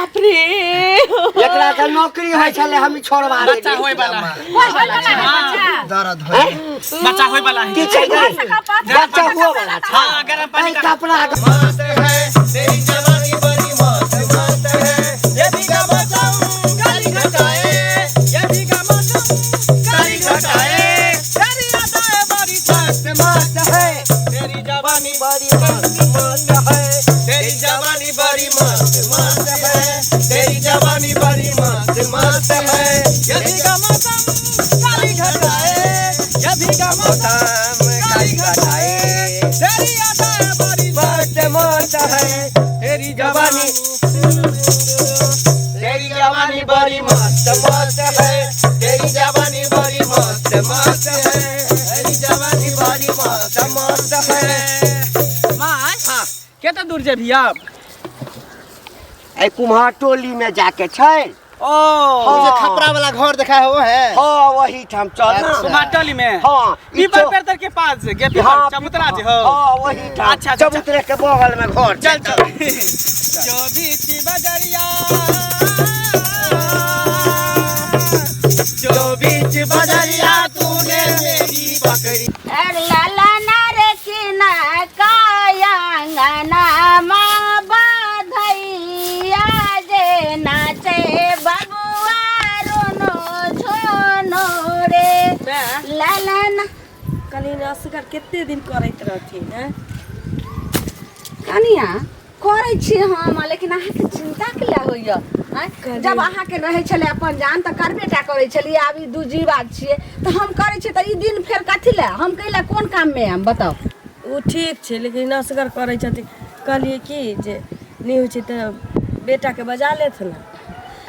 बाप रे। एकरा के नौकरी होइ छलै, हम छोड़वा देलियै। बच्चा होय वाला है। दर्द होय। बच्चा होय वाला है। की छै गई? बच्चा हुआ वाला छै। हाँ, गरम पानी एहि कपड़ा के मस्त है तेरी जवानी बड़ी मस्त मस्त है, ये भीगा मौसम काली घटाए, ये भीगा मौसम काली घटाए, तेरी अदाएं बड़ी मस्त मस्त है, तेरी जवानी बड़ी मस्त मस्त है, तेरी जवानी बड़ी मस्त मस्त है, तेरी जवानी बड़ी मस्त मस्त है, ये भीगा मौसम काली घटाए, ये भीगा मौसम काली घटाए, तेरी अदाएं बड़ी मस्त मस्त है, तेरी जवानी, तेरी जवानी बड़ी मस्त मस्त है, तेरी जवानी बड़ी मस्त मस्त है, तेरी जवानी बड़ी मस्त मस्त है। माय, कते दूर जेबही आब? एहि कुम्हार टोली में जाके छै। ओ। ओ जे खपरा वाला घर देखा है वो है। हाँ, वही ठाम चल ना। अच्छा। कुम्हारटोली में? हाँ, ई पीपर चौ- पेड़ तर के पास जे, गे पीपर, हाँ, चबूतरा जे हो। हाँ, वही ठाम। अच्छा, अच्छा, चबूतरे के बगल में घर चल, छै। चल। जो बीच बजरिया, जो बीच बजरिया तूने मेरी पकड़ी। अरे लाला ना रे किना कायांगना मा बाधैया जे नाचे बबुआ रोनो झोनो रे। लाला ना। कनि असगर कते दिन करैत रहथिन हैं? कनिया करै छी हम, लेकिन अहाँके चिंता के लिए होइया? आँय? जब अहाँके रहै छलै अपन जान तऽ करबे टा करै छलियै। आब ई दू जीवा छियै तऽ हम करै छियै, तऽ ई दिन फेर कथी लए हम कैला कोन काममे आयब बताउ? ओ ठीक छै, लेकिन असगर करै छथिन। कहलियै की जे नहि होइ छै तऽ बेटाके बजा लेत ने,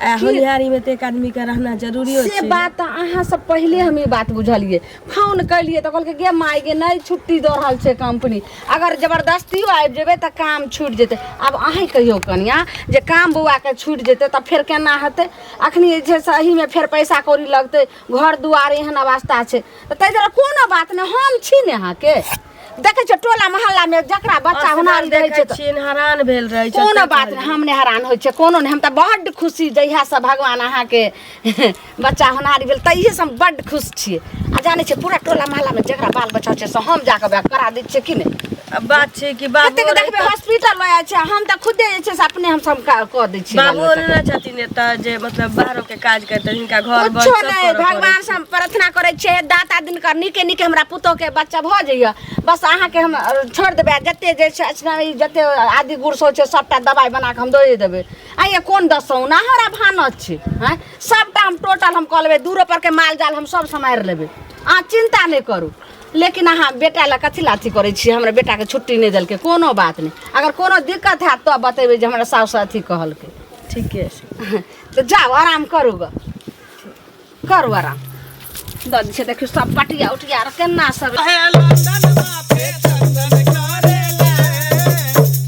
आ होनिहारीमे तऽ एक आदमीके रहना जरूरी होइ से छै। बात तऽ अहाँ सब पहिले हम ई बात बुझलियै, फोन केलियै तऽ कहलकै गे माय गे, नहि छुट्टी दऽ रहल छै कंपनी, अगर जबरदस्तियो आबि जेबै तऽ काम छूटि जेतै। आब अहीँ कहियौ कनिया जे काम बौआके छूटि जेतै तऽ फेर केना हेतै? अखनी जे छै से एहिमे फेर पैसा कौड़ी लगतै, घर दुआर एहन अवस्था छै, तऽ ताहि दुआरे कोनो बात नहि, हम छी ने अहाँके। देखै छियै टोला मोहल्लामे जकरा बच्चा असगर होनहारी रहै छै देखै तऽ छियनि हरान भेल रहै छै। कोनो तें बात नहि, कहलियै। हम नहि हरान होइ छियै कोनो नहि। हम तऽ बड्ड खुशी जहियासँ भगवान अहाँके बच्चा होनहारी भेल तहिएसँ हम बड्ड खुश छियै। आ जानै छियै पूरा टोला मोहल्लामे जकरा बाल बच्चा छै से हम जाकऽ वएह करा दै छियै कि नहि? आ बात छै कि बाबू कतेक देखबै हॉस्पिटल लऽ जाइ छै, हम तऽ खुदे जे छै से अपने हम सब कऽ दै छियै। बाबू बाल बच्चाके। ने छथिन एतऽ जे मतलब बाहरो के काज करतै, हिनका घर बर कुछो सब नहि। करऽ पड़ै भगवान छै। से हम प्रार्थना करै छियै, दाता दिनकर नीके नीके हमरा पुतोह के बच्चा भऽ जाइए, बस अहाँके हम छोड़ि देबै। आ जते जे छै अचना, ई जते आदि गुड़ सब छै सबटा दबाइ बना कऽ हम दऽ देबै। आ ये कोन दसौना हमरा भानस छै? आँय, सबटा हम टोटल हम कऽ लेबै, दूरो पर के माल जाल हम सब सम्हारि लेबै, अहाँ चिन्ता नहि करू। लेकिन अहाँ बेटा लए कथी लए अथी करै छियै? हमरा बेटाके छुट्टी नहि देलकै, कोनो बात नहि, अगर कोनो दिक्कत हैत तऽ बतेबै जे हमरा साउस अथी कहलकै। ठीके छै। तऽ जाउ आराम करू ग, करू आराम। दऽ दै छै, देखियौ सब पटिया उटिया आर केना सब। रहे लंदन माथे चंदन करेले,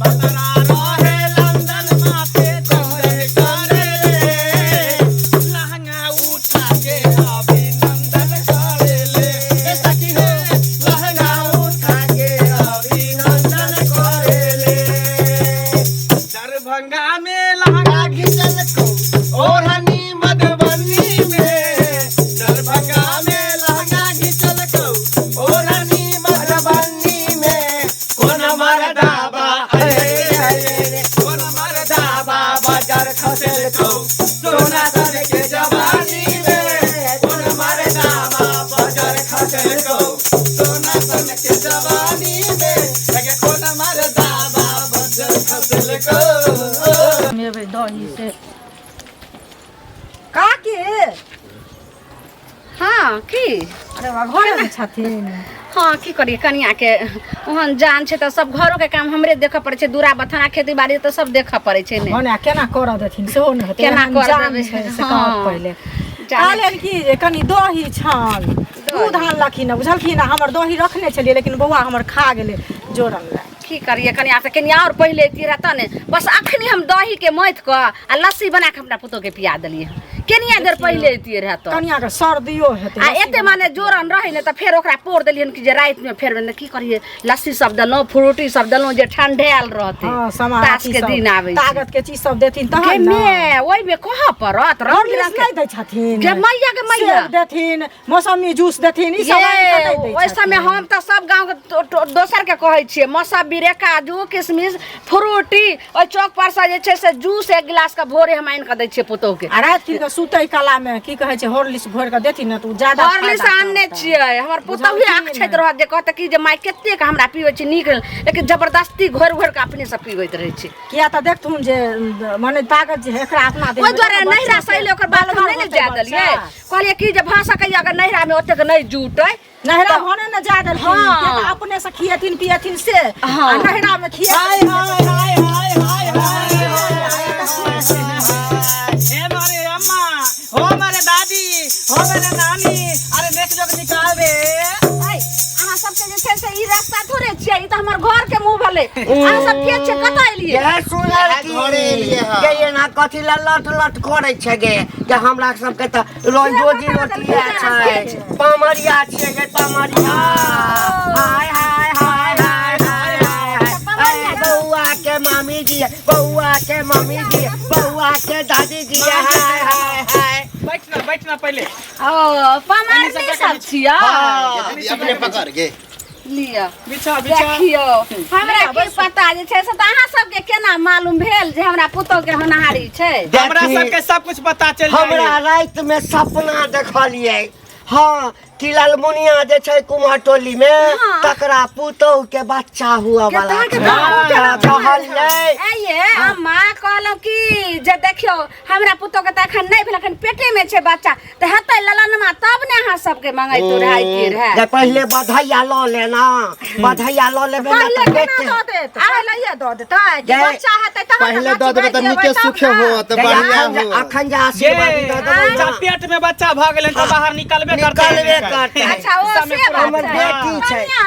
बतरा रहे लंदन माथे चंदन करेले, लहंगा उठा के अभिनंदन करेले, ए सखी हो लहंगा उठा के अभिनंदन करेले। दरभंगा में लहंगा घिचल को ओढ़नी मधुबनी में, दरभंगा में लहंगा घिचल को ओढ़नी मधुबनी में, कोन मरदाबा अरे अरे, कोन मरदाबा बाजार खसेल को सोना सन के जवानी में, कोन मरदाबा बाजार खसेल को सोना सन के जवानी में, लगे कोन मरदाबा बाजार खसेल को। मेबै दही से। काकी। हाँ, की? अरे वाह, घरमे छथिन? हाँ, की करिए कनिया के ओहन जान छै तऽ सब घरो के काम हमरे देखऽ पड़ै छै, दूरा बथाना खेती बाड़ी तऽ सब देखऽ पड़ै छै ने। ओना केना करऽ देथिन सेहो नहि हेतै। केना एहन करऽ जान देबै? छै से हाँ। कहब पहिले। जानै कहलियनि कि जे कनि दही छल, दूध आनलखिन हँ, बुझलखिन हँ, हमर दही रखने छलियै लेकिन बौआ हमर खा गेलै जोरन लए। की करिए कनिया से, कनिया और पहिले अयती रहए तऽ ने। बस अखनी हम दही के मथि कऽ आ लस्सी बना कऽ अपना पुतोह के पिया देलियै हँ। कनिया कनिया देर पहिले अइतियै रहए तऽ कनिया के सर्दियो हेतै आ एते माने जोरन रहै ने तऽ फेर ओकरा पोर देलियन कि जे रातिमे फेर ने की करियै लस्सी सब देलहुँ फ्रूटी सब देलहुँ जे ठंढायल रहतै हँ सामान तास अथी के सब, दिन आबै छै ताकत के चीज सब देथिन गे तहन ने मे ओहिमे कहऽ पड़त रंग हॉर्लिक्स बिरंग के नहि दै छथिन गे मैया गे मैया सेब देथिन मौसमी जूस देथिन ई सब ये आनि कऽ नहि दै ओहि समय छथिन। हम तऽ सब गाँव के दोसर के कहै छियै मौसम्बी रे काजू किशमिश फ्रूटी ओहि चौक पर से जे छै से जूस एक गिलास के भोरे हम आनि कऽ दै छियै पुतोहु के आ राति के सुतै कला में की कहै छै हॉर्लिक्स घोरि कऽ देथिन ने तऽ उ ज्यादा हॉर्लिक्स फायदा आनने करतै। छियै हमर पुतोहु बुझलखिन? अकछैत रहत जे कहतै कि जे माय कतेक हमरा पीबै छै नीक लेकिन जबरदस्ती घोरि घोरि कऽ अपने से पीबैत रहै छै किया तऽ देखथुन जे माने ताकत जे एकरा अपना देह ओहि में दुआरे तऽ नैहरा बच्चा से अयलै ओकर बाद हम नहि ने जाय देलियै कहलियै कि जे भऽ सकैए अगर नैहरामे ओतेक नहि जुटै नैहरा भने ने जाय देलखिन हाँ। किया तऽ अपने से खिएथिन पिएथिन से हाँ। आ नैहरा में खिए हाय हाय हाय हाय हाय हाय हे मारे अम्मा हो मारे दादी हो मेरे नानी अरे नेक जोग निकाल रे ऐ, अहाँ सबके जे छै से ई रास्ता थोड़े छियै ई तऽ हमर घर के मुँह भेलै अहाँ सब के छियै कतऽ एलियै गे सुनल की घरे एलियै हँ। गे एना कथी ला लट लट करै छै गे जे हमरा सबके तऽ रोज रोजी रोटी छै पमरिया छियै गे पमरिया हाय हाय हाय हाय हाय हाय हाय बौआ के मामी जी बौआ के मम्मी जी बौआ के दादी जी हाय हाय हाय बैठना बैठना पहले ओ पमारनी सब छियै अपने पकड़ गे लिअ बिछा बिछा देखियौ हमरा की पता जे छै से तऽ अहाँ सबके केना मालूम भेल जे हमरा पुतोह के होनहारी छै हमरा देखी, सबके सब कुछ पता चल हमरा राति में सपना देखलियै हाँ कि लालमुनिया जे छै कुमार टोली में हाँ। तकरा पुतोह के बच्चा हुआ वाला अहाँके छै। तऽ हाँ, कहलियै आइये अम्मा कहलहुँ कि जे देखियौ हमरा पुतोह के तऽ एखन नहि भेल एखन पेटे में छै बच्चा तऽ हेतै ललनमा तब ने अहाँ सबके मंगैतो रहै रहै जे पहिले बधैया लऽ लेना बधैया लऽ लेबै ने पहिले तऽ केना बेटे दऽ देत पहिले दऽ देतै कि जे- बच्चा हेतै तहन ने पहिले दऽ देबै तऽ नचबै नीके तब सुखे ने। होत जे बढ़िया अखन जे हो अखन जे आशीर्वाद दऽ देबै जब ने पेट में बच्चा भऽ गेलै तऽ बाहर निकलबे करतै निकलबे करतै अच्छा ओ से बात हमर छै। बेटी छै। कनिया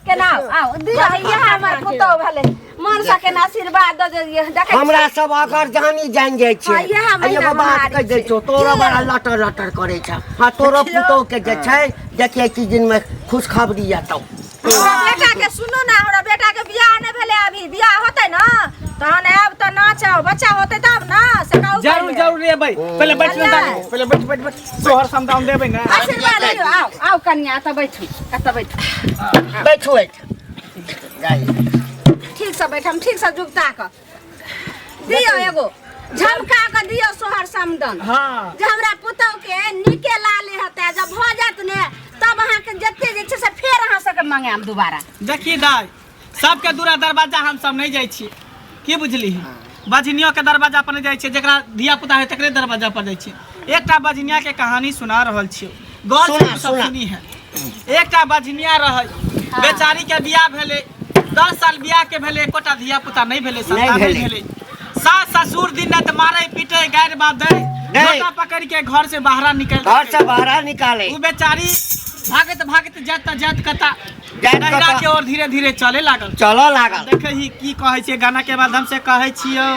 केना आउ आउ दिअ इएह हमर पुतोह भेलै मन से केना आशीर्वाद दऽ दिअ देखै हमरा सब अगर जानी जान जाइ हाँ, छै इएह आ महीना एगो बात महारी कहि दै छै। छौ तोरो बड़ा लटर लटर करै छ हाँ तोरो पुतोह के जे छै देखिए कि दिन में खुशखबरी एतौ हमरा बेटा के सुनू ना हमरा बेटा के बियाह नहि भेलै अभी बियाह होतै ना तहन आयब तऽ नाचब बच्चा होतै तब ना से कहू जरूर पहिले। जरूर एबै पहिले बैठ ने दादी पहिले बैठ बैठ बैठ सोहर समदाउन देबै ने आशीर्वाद लियौ आउ आउ कनिया एतऽ बैठू एतऽ बैठू बैठू एहिठाम गाय ठीक से बैठम ठीक से जुगता कऽ दियौ एगो झमका कऽ दियौ सोहर समदन हाँ जे हमरा पुतोह के नीके लाले हेतै जब भऽ जायत ने तब अहाँके जते जे छै से फेर अहाँ सबके मंगायब दोबारा देखी दाइ सबके दूरा दरवाजा हम सब नहीं जाइ छी की बुझली बजनियो के दरवाजा पर नहीं जाइ छियै जकरा धिया पुता है तकरे दरवाजा पर जाइ छियै एकटा बजनिया के कहानी सुना रहल छियौ गौर से सुना, तू सब सुना। सुनी है एकटा बजनिया रहै बेचारी के बियाह भेलै 10 साल बियाह के भेलै एकोटा धिया पुता नहीं भेलै संतान नहीं भेलै। भेलै सास ससुर दिन रात मारै पीटै गारि बाप दै नहीं। झोटा पकड़ के घर से बाहर निकल घर से बाहर निकाले उ बेचारी भागत भागत जात जात कता जात नैहरा कता। के ओर धीरे धीरे चले लागल चलऽ लागल देखै ही की कहै छै गाना के माध्यम से कहै छियौ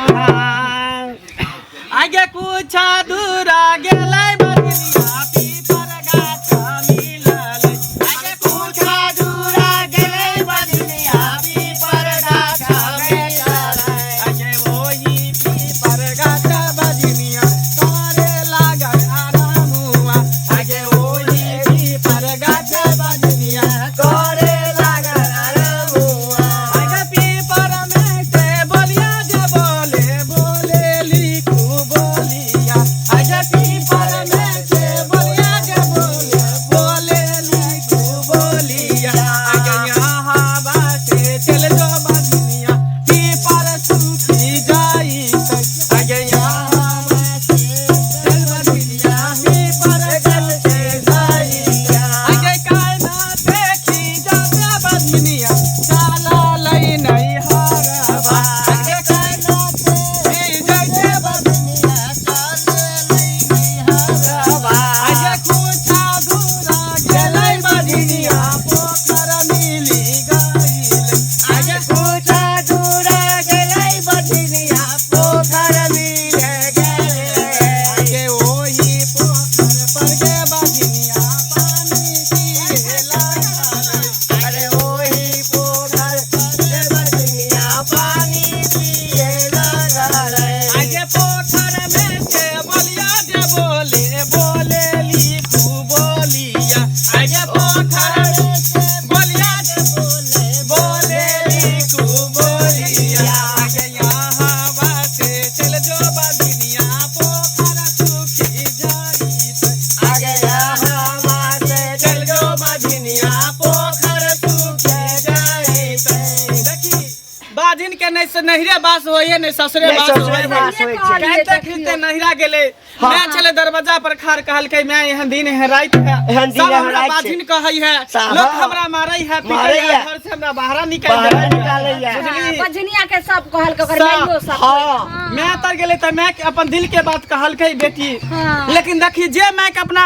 आगे कुछ दूर गेलै बजनिया पीपर गाछ मिलल आगे कुछ दूर गेलै बजनिया पीपर गाछ मिलल आगे ओही पीपर गाछ बजनिया करे लागल आरामुआ आगे ओही पीपर गाछ बजनिया करे लागल आरामुआ आगे पीपर में से बोलिया जे बोले बोले लिखू बोलिया आगे पीपर में से बोलिया ससुरे नहि बास ससुरे होइ है। बास होइ छै। कहते खिलते नहिरा गेलै। हाँ। मैं छले दरवाजा पर खार, कहलकै मैं एहन दिन एहन राति है, एहन दिन सब एहन हमरा राति छै। बाझिन कहै है, साहब। लोक हमरा मारै है, पीटै मारै है, है। घर से हमरा बाहरा निकाल बाहर देलकै। निकालैया। बुझली? बझनिया के सब कहलकै, ओकर सब। माइयो सब। हाँ। मैं तर गेलै तऽ मैं के अपन दिल के बात कहलकै बेटी। हाँ। लेकिन देखी जे मैं के अपना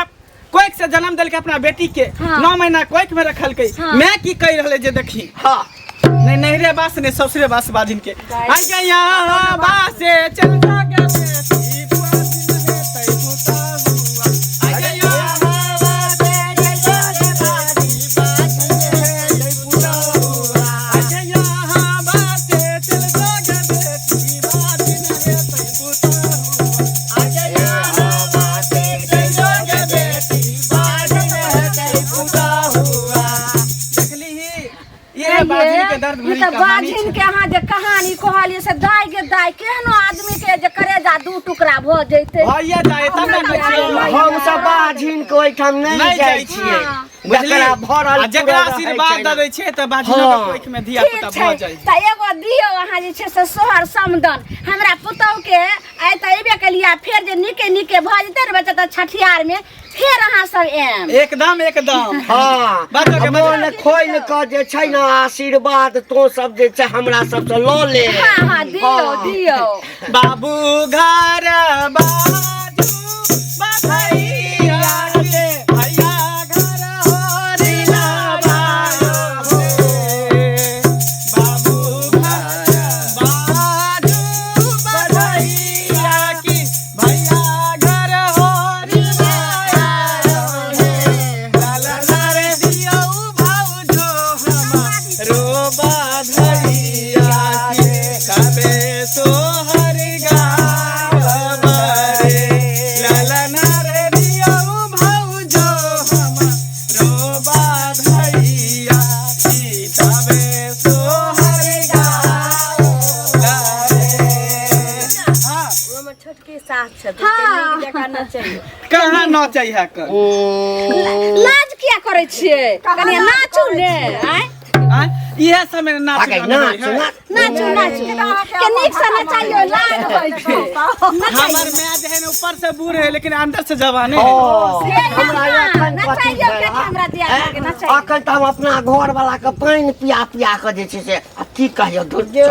कोख से जन्म देलकै, अपना बेटी के हाँ। 9 महीना कोख में रखलकै, हाँ। मैं की कहि रहलै जे देखी हाँ। नहीं नहिरे बास नहीं ससुरे बास बाजिन के आई के यहाँ बासे चल जा गे बेटी, बाजिन है तै पुता हुआ। आई के यहाँ बासे चल जा गे बेटी, बाजिन है तै पुता हुआ। आई के यहाँ बासे चल जा गे बेटी, बाजिन है तै पुता हुआ। आई के यहाँ बासे चल जा गे बेटी, बाजिन है तै पुता हुआ। देखली ही ये बाजिन के दर्द ई भरी तऽ कहानी बाझिन के अहाँ जे कहानी कहलियै से दाय गे दाय, केहनो आदमी के जे करेजा दू टुकड़ा भऽ जैतै। भइया जाए तब ने कहै छियौ। हम सब बाझिन के ओहिठाम नहि नहि जाइ जाइ छियै। बुझली? जकरा भरल आ जकरा पूरल रहै आशीर्वाद छै दऽ ने। दै छै तऽ बाझिनो के हाँ। कोखि में धिया ठीक पुता छै भऽ जाइ छै। तऽ एगो दियौ अहाँ जे छै से सोहर समदन हमरा पुतहु के। आइ तऽ अयबे केलियै, फेर जे नीके नीके भऽ जेतै ने बच्चा तऽ छठिहार में फेर अहाँ सब आयब। एकदम एकदम। हाँ। बाजो के बाजो। मन खोलि कऽ जे छै ने आशीर्वाद तो सब जे छै हमरा सबसँ लऽ ले। हाँ हाँ, दियौ। हाँ। दियौ। बाबू घर बाजू बधैया के, भैया घर होरी बायो हे। बाबू घर बाजू बधैया की, भैया घर होरी बायो हे। लाला रे दियौ भौजो हमरो बधैया के, कबे सोहर गावब रे। लाला रे दियौ भौजो हमरो बधैया की, तबे सोहर गावब रे। हाँ। ओ हमर छोटकी सास छथिन। हाँ। नीक जकाँ नचैयौ। कहाँ नचै है कर? लाज किया करै छियै? कनि नाचू ने आँय। आँय? इएह समय नाच आगे गाना नाच होइ है। नाच। नाचू नाचू के नीक से नचाइयो, लाज होइ छै। हमर माय जे है ने ऊपर से बूढ़ है लेकिन अंदर से जवाने है। ओ, से हमरा एखन कथी नचाइयो भेल, के हमरा दिया के नचाइयो। अखन तऽ हम अपना घर वाला के पानि पिया पिया कऽ जे छै से आ की कहियौ धुर चल। ये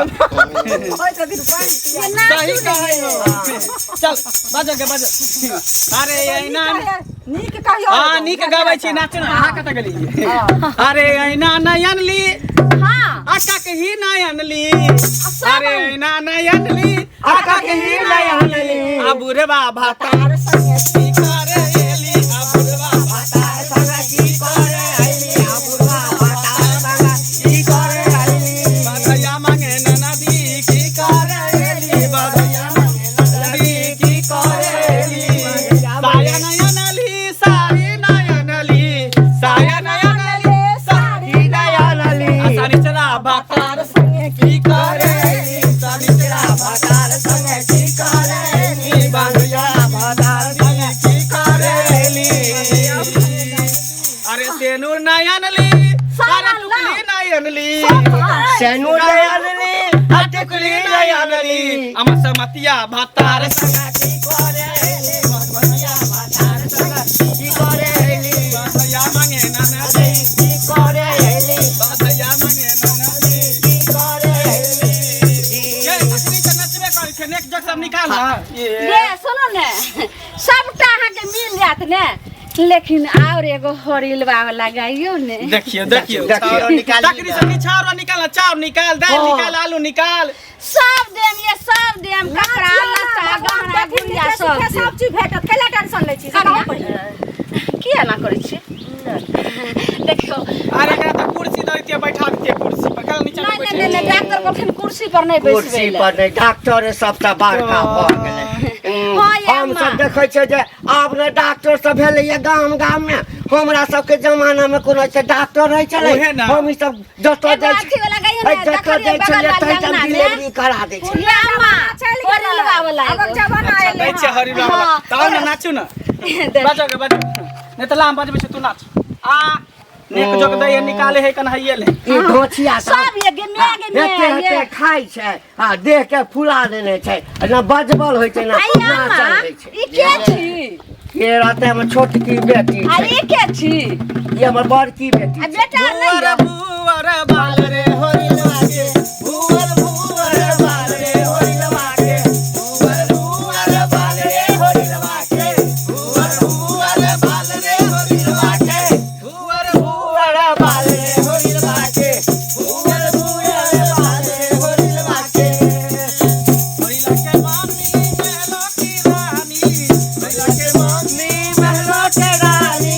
नाचू सही ने। कहै हो। चल बाजो के बाजो। अरे ऐना नीक कहियौ। हाँ नीक गाबै छी, नाचू ने। अहाँ कतऽ गेलियै? अरे ऐना नयन ली, हाँ। आका के ही नयन ली। अरे ऐना नयन ली, आका के ही नयन ली। आ बुढ़वा भातार संगे की करे एली। आ बुढ़वा भातार संगे की करे एली। आ बुढ़वा भातार संगे की करे एली। बधैया मांगे ननदी की करे एली। बधैया मांगे ननदी की करे एली। साया नयन ली, साड़ी नयन ली। साया नयन ली, साड़ी नयन ली। आ शनिचरा भातार संगे की करे एली। शनिचरा भातार संगे की करे एली। बधैया भातार संगे की करे एली। अरे सेनुर नयन ली, अरे टुकली नयन ली। सेनुर नयन ली, आ टुकली नयन ली। अमर समतिया भातार संगे की करे एली। मतिया भातार संगे की करे एली। बधैया मांगे ननदी की करे एली। बधैया मांगे ननदी की करे एली। ये अखनी तऽ नचबे करै छै, नेक जग सब निकाल ना। ये ये सुनू ने, सबटा अहाँके मिल जायत ने, लेकिन और एगो हरिलवा लगाइयो ने। देखियो देखियो। देखियो, निकाल तकरी से किछु आरो निकाल, चाउर निकाल, दालि हाँ। निकाल, आलू निकाल। सब देम ये, सब देम, कपड़ा लत्ता गहना गुड़िया सब देम। सब चीज भेटत, कैला टेंशन लै छी से कहू पहिले। किया ना करै छियै? देखियौ। अरे एकरा तऽ कुर्सी दऽ दितियै, बैठा दितियै कुर्सी पर, कल नीचा नहि बैठे। नहि नहि, डॉक्टर कहलखिन कुर्सी पर नहि कुर्सी बैसबै लए। पर नहि, डॉक्टरे सबटा बड़का भऽ गेलै। हाँ, ये हम सब अम्मा। देखै छियै जे आब ने डॉक्टर सब भेलैया गाम गाम मे। हमरा सबके जमाना मे कोनो छै डॉक्टर रहै छलै? ओहे ने। हम ई सब जतऽ एगो जाइ अथी वाला गाइयो ने, जतऽ देखलियै जाइ बगल छलियै वाली तहिठाम अंगना मे। डिलीवरी करा दै छलै। ये अम्मा, चलि गेलै। हरिलवा वाला आबक एगो। जमाना अच्छा, एलै दै छियै हँ। हरिलवा वाला। हाँ। तऽ आउ ने नाचू ने। देख। बाजो गे बाजो, नहि तऽ लाम बजबै छै, तू नाच। आ नेक जोक दै है निकाले है कन्हैये ले ई ढोचिया सब ये गे मैं गे मैं हेते हेते ये खाइ छै आ देह के फुला देने छै आ ना बजबल होइ छै ना आई नाचल अम्मा होइ छै ई के छी के रहते हमर छोटकी बेटी आ छै ई के छी ई हमर बड़की बेटी आ छै बेटा नहीं भुअर यऽ। भुअर बाल रे होरी लवा के भुअर भुअर बाल रे होरी लवा के भुअर भुअर बाल रे होरी लवा के भुअर भुअर बाल रे होरी लवा के भुअर भुअर बाल रे होरी लवा के भुअर भुअर बाल रे होरी लवा के होरी लवा के मामी महलो की रानी होरी लवा के मामी महलो के रानी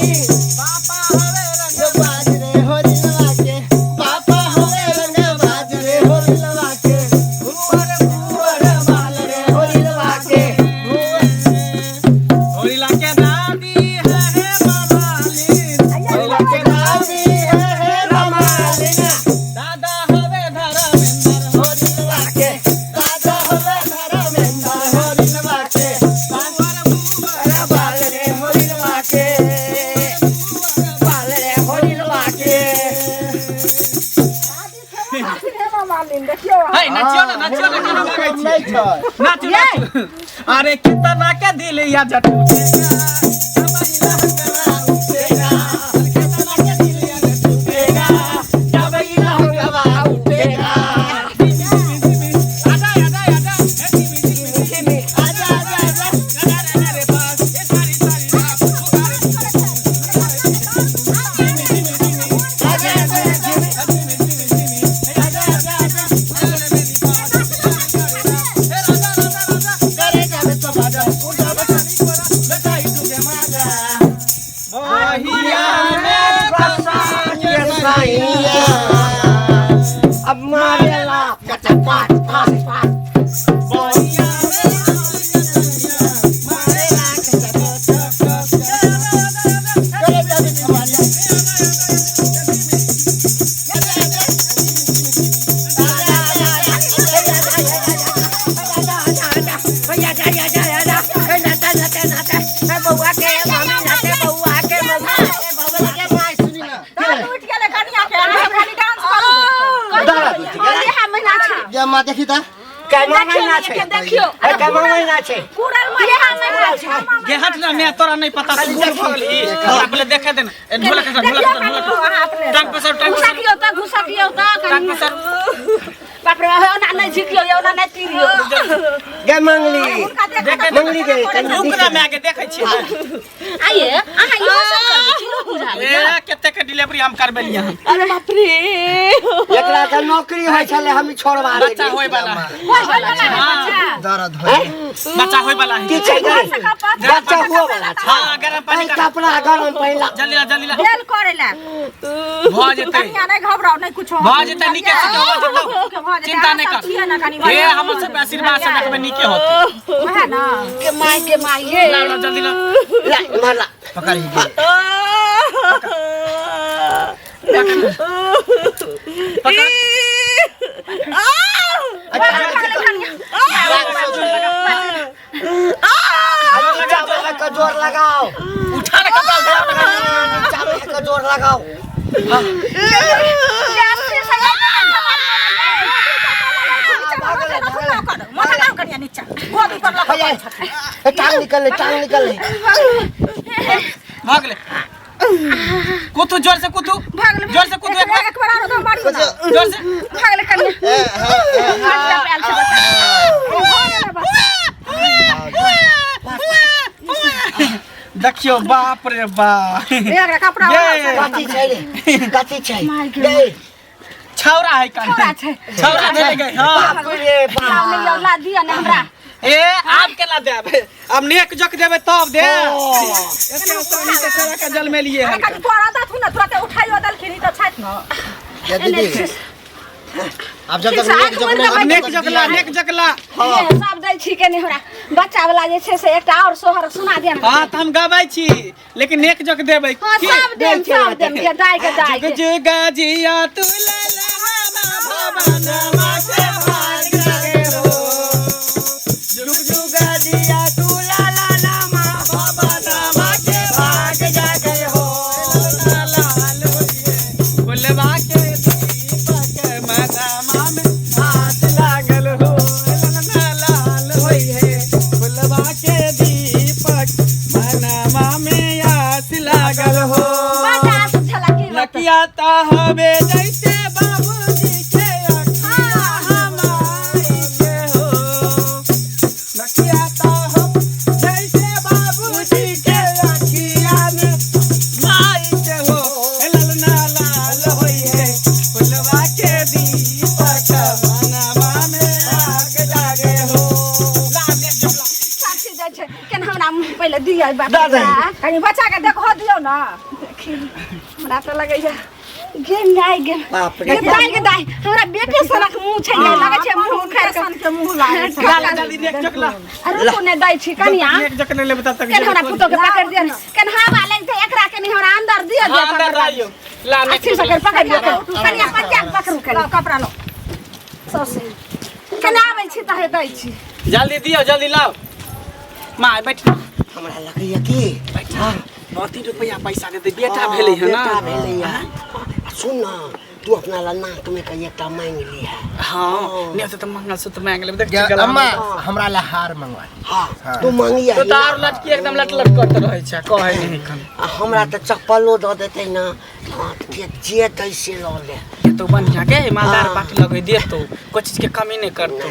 पापा हवे रंग बाज रे होरी लवा के पापा हवे रंग बाज रे होरी लवा के भुअर भुअर बाल रे होरी लवा के होरिला के दादी है हे मामाली होरिला के दादी है हे रमालिना दादा हवे धर्मेंद्र होरी लवा के दादा हवे धर्मेंद्र होरी लवा के भुअर भुअर बाल रे होरी लवा के बाल रे होरी लवा के हे नचियो ना नचियो ना केना भागै छी नहि छै नाचू नाचू अरे कितना के दिल या जट उठेगा जब ई लहंगवा उठेगा आजा आजा आजा हे जिमी जिमी जिमी आजा आजा आजा आजा रे रे पास ए सारी सारी रात पुकारे जिमी जिमी जिमी आजा आजा जिमी जिमी जिमी जिमी आजा आजा आजा अरे मेरी पास हे राजा राजा राजा करे जावे तो बाजा उठा बचानी कोरा बेटाई तुझे माजा बहिया में बसा के सैया अब मारेला कचा पाट पाट पाट बहिया में करे जावे तुम्हारी उठ गेलै कनिया के अहाँ खाली डांस करू दर्द उठि गेलै। इएह महीना छै ये माँ देखी ता कैमा महीना छै देखियौ ए, कैमा महीना छै कुरल इएह महीना छै गे हट ना मैं तोरा नहीं पता तू बूढ़ भऽ गेलही हमरा पहिले देखे दे ना ए, ढोलक के ढोलक के ढोलक के। टांग पसार टांग पसार घुसकियौ तऽ घुसकियौ तऽ टांग पसार बाप रे ओना नहि झिकियौ ओना नहि तिरियौ गे मंगली देखे दे मंगली गे कनी रुक ना मैं के देखै छियै आइए अहाँ इहो सब करै छी लोक बुझाबै ए कते के डिलीवरी हम करबेलियै हन अरे बाप रे एकरा के नौकरी होइ छलै हम छोड़वा बच्चा देलियै होय वाला है होय वाला है बच्चा दर्द होइ बच्चा होय वाला है की छै गे बच्चा हुआ वाला छै हां गरम पानी एहि कर कपड़ा गरम पहिला जल्दी ला जल्दी ला बेल करे ला भऽ जेतै कनिया नहीं घबराओ नहीं कुछो भऽ जेतै नीके से भऽ जेतौ चिंता नहि कर हे हमर सब आशीर्वाद से देखबै नीके होतै वएह ना के माय के माय हे ला ला जल्दी ला ला मारला पकड़ ही गे नीचा वाला के जोर लगाओ उठा ना कपड़ा उठा ना नीचा वाला के जोर लगाओ माथा लाओ कनिया नीचा गोदी पर लगा भैया ए, टांग निकल ले टांग निकल ले भऽ गेलै कुथू जोर से कुथू जोर से कुथू एक बार एक बार आरो दो मारियो ना जोर से भागले कनिया हाथ पे आयल छै बच्चा देखियौ बाप रे बाप एकरा कपड़ा ये। कथी छै रे कथी छै गे छौरा है कान छौरा छै। छौरा भेल गई हां बाप रे बाप लाउ नहि यौ ला दिअ ने हमरा ए आब केना देब अब नेक जक देबै तब दे एते आसानी से छौरा के जल में लिए हन कनि तोरा दथु ना तुरंत उठाइयो देलखिन ई तऽ छथि ना ये दीदी अब जब तक नेक जब नहीं अब नेक जकला नेक जकला ये सब दै छी के नहि हमरा बच्चा वाला जे छै से एकटा और सोहर सुना दिअ ने हां त हम गबै छी लेकिन नेक जक देबै हां की? सब देम सब देम के दाइ के दाइ जुग के जुग जिया तू ले ले भवनमा के भाग जागे हो जुग जुग जिया तू ला ला ला मा भवनमा के भाग जागे हो लाल होइए केन हमरा मुँह पहिले दिअ बाप दऽ दही। कनी बच्चा के देखो दियौ ना। हमरा तऽ लगैया गे माय गे। बाप रे। गे दाइ, गे दाइ, हमरा बेटे सनक मुँह छै गे, लगै छै मुँह उखाड़ि कऽ सन के मुँह लागै छै। ला, जल्दी नेक चकला। आ रुकू ने, दै छी कनिया। नेक जकने लेबै तब तक। केन हमरा पुतोह के पकड़ि दिअ ने, केन हवा लगतै एकरा, केन हमरा अंदर दिअ। हाँ, अंदर लाइयो, ला नेक। अच्छी से कर पकड़ लिअ कनिया, पतिया के पकड़ू कनि। लाओ कपड़ा लो। सौसे केना आबै छी तहे दै छी। जल्दी दियो, जल्दी लाओ। माँ बैठ। हमरा लगैया कि बैठ, 9-3 रुपया पैसा देते, बेटा भेलै है ना। बेटा भेलैया। आ सुन ना, तू अपना ला नाक में के एकटा मांगि लिहा। हाँ, नहीं होते तो मंगलसूत्र मांग लेब, देख गे, गला में। अम्मा, हमरा ला हार मंगवा। हाँ, तू मांगिया। तो तार लटकी एकदम लट लट करते रहै छै, कहै नहीं खन। आ हमरा तऽ चप्पलो दऽ देतै ना, हाथ के जे दै से लऽ ले। देतो बढ़िया के मालदार। हाँ। पार्टी लगै देतो, कोई चीज के कमी नहीं करतो।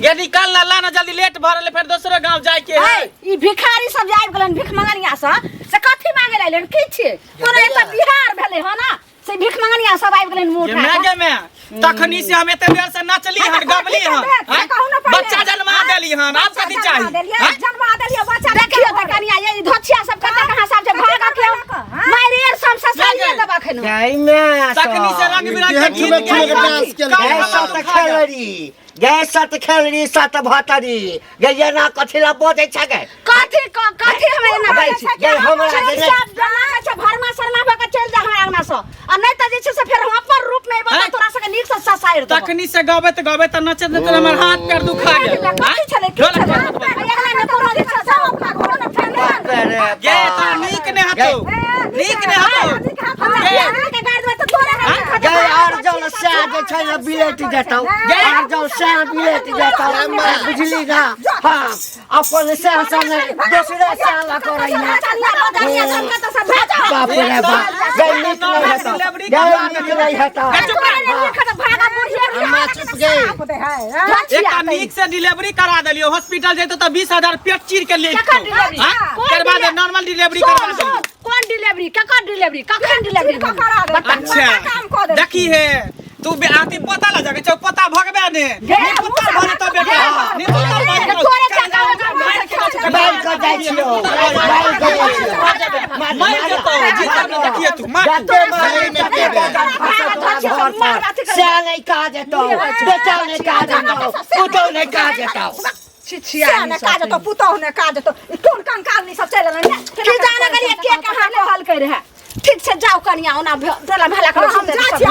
ये निकाल ला, ला ना जल्दी, लेट भऽ रहलै, फेर दोसरो गांव जाय के है। है, ई भिखारी सब जे आबि गेलन भिख मंगनिया सब, से कथी मांगे ला अयलन? की छियै कोनो एतऽ बिहार भेलै हँ ना, से भिख मंगनिया सब आबि गेलन मुँह ये उठा मैं कऽ। गे मैं तखनी से हम एते देर से नचली हन, गबली हन, देख, हैं? कहू ना पहिले। बच्चा जन्मा देली हन, आब कथी जन्मा चाही? देलियै, हैं? जन्मा देलियै बच्चा। देखियौ तऽ कनिया, ये ई धोछिया सब कतऽ कहाँ सब छै, भागऽ के मारि सब ससाइए देबऽ खन। गै माय। तखनी से रंग बिरंग के देह गीत ठुमे ठुमे के गायल। डांस केलकै। गै सत खेलरी, गै सत खेलरी सत भतरी, गै एना कथी ला बजै छै गै? कथी कथी हमरा एना गै, बजै छै? गै हमरा जे नहि- सब जना होइ छै भरमा शर्मा भऽ कऽ चलि जा हमरा अंगना सँ, आ नहि तऽ जे छै से फेर हम अपन रूप मे एबऽ तऽ हैं? तोरा सबके नीक सँ ससारि देबऽ। तखनी से गबैत गबैत नचैत नचैत हमर हाथ पैर दुखा गेल। कथी छलै, की ढोलक छलै? बजबैत बजबैत। एकरा मे कोनो जे छै से अपना घर मे फेर बाप रे। गे बाप। तऽ नीक नहि हतो, नीक नहि हतो। हमरा बियाह के गाड़ि देबै तऽ तोरे हाथ खा। गै अर्जन सएह जे छै ने बिलटि जेतौ, अर्जन सएह बिलटि जेतौ, बुझली ना? हाँ, अपन सएह सँ नहि दोसरे सएह ला करैया। बाप रे बाप, गै नीक नहि हेतौ, गै नीक नहि हेतौ। अम्मा चुप गई। एकटा नीक से डिलीवरी करा देलियो, हॉस्पिटल जैतो तऽ 20,000 पेट चीर के ले केकर डिलीवरी? हाँ? कोन करवा दे डिलीवरी? नॉर्मल डिलीवरी करवा सुन, देलियो। सुन, कोन डिलीवरी, ककर डिलीवरी, कखन डिलीवरी? करा दे। अच्छा काम कऽ देलखिन। देखी हे तू अथी पोता ला जाके छौ, पोता भगबे ने। नी पुत्र भरे तो बेटा, नी पुत्र भरे तो। तोरे चाचा। मारि कऽ जाइ छियौ, मारि कऽ जाइ छियौ। मारि जेतौ, जीतब ने, देखिए तू मार। जते मारि ने घर पर सएह नहि काज हेतौ, बेटा नहि काज हेतौ, पुतहु नहि काज हेतौ। सएह ने काज हेतौ, पुतहु ने काज हेतौ, ई कोन कंकालनी सब चलि एलै ने? की जाने गेलियै के कहाँ कहलकै रहए। ठीक छै, जाउ कनिया, ओना टोला भेला हम जाइ छी।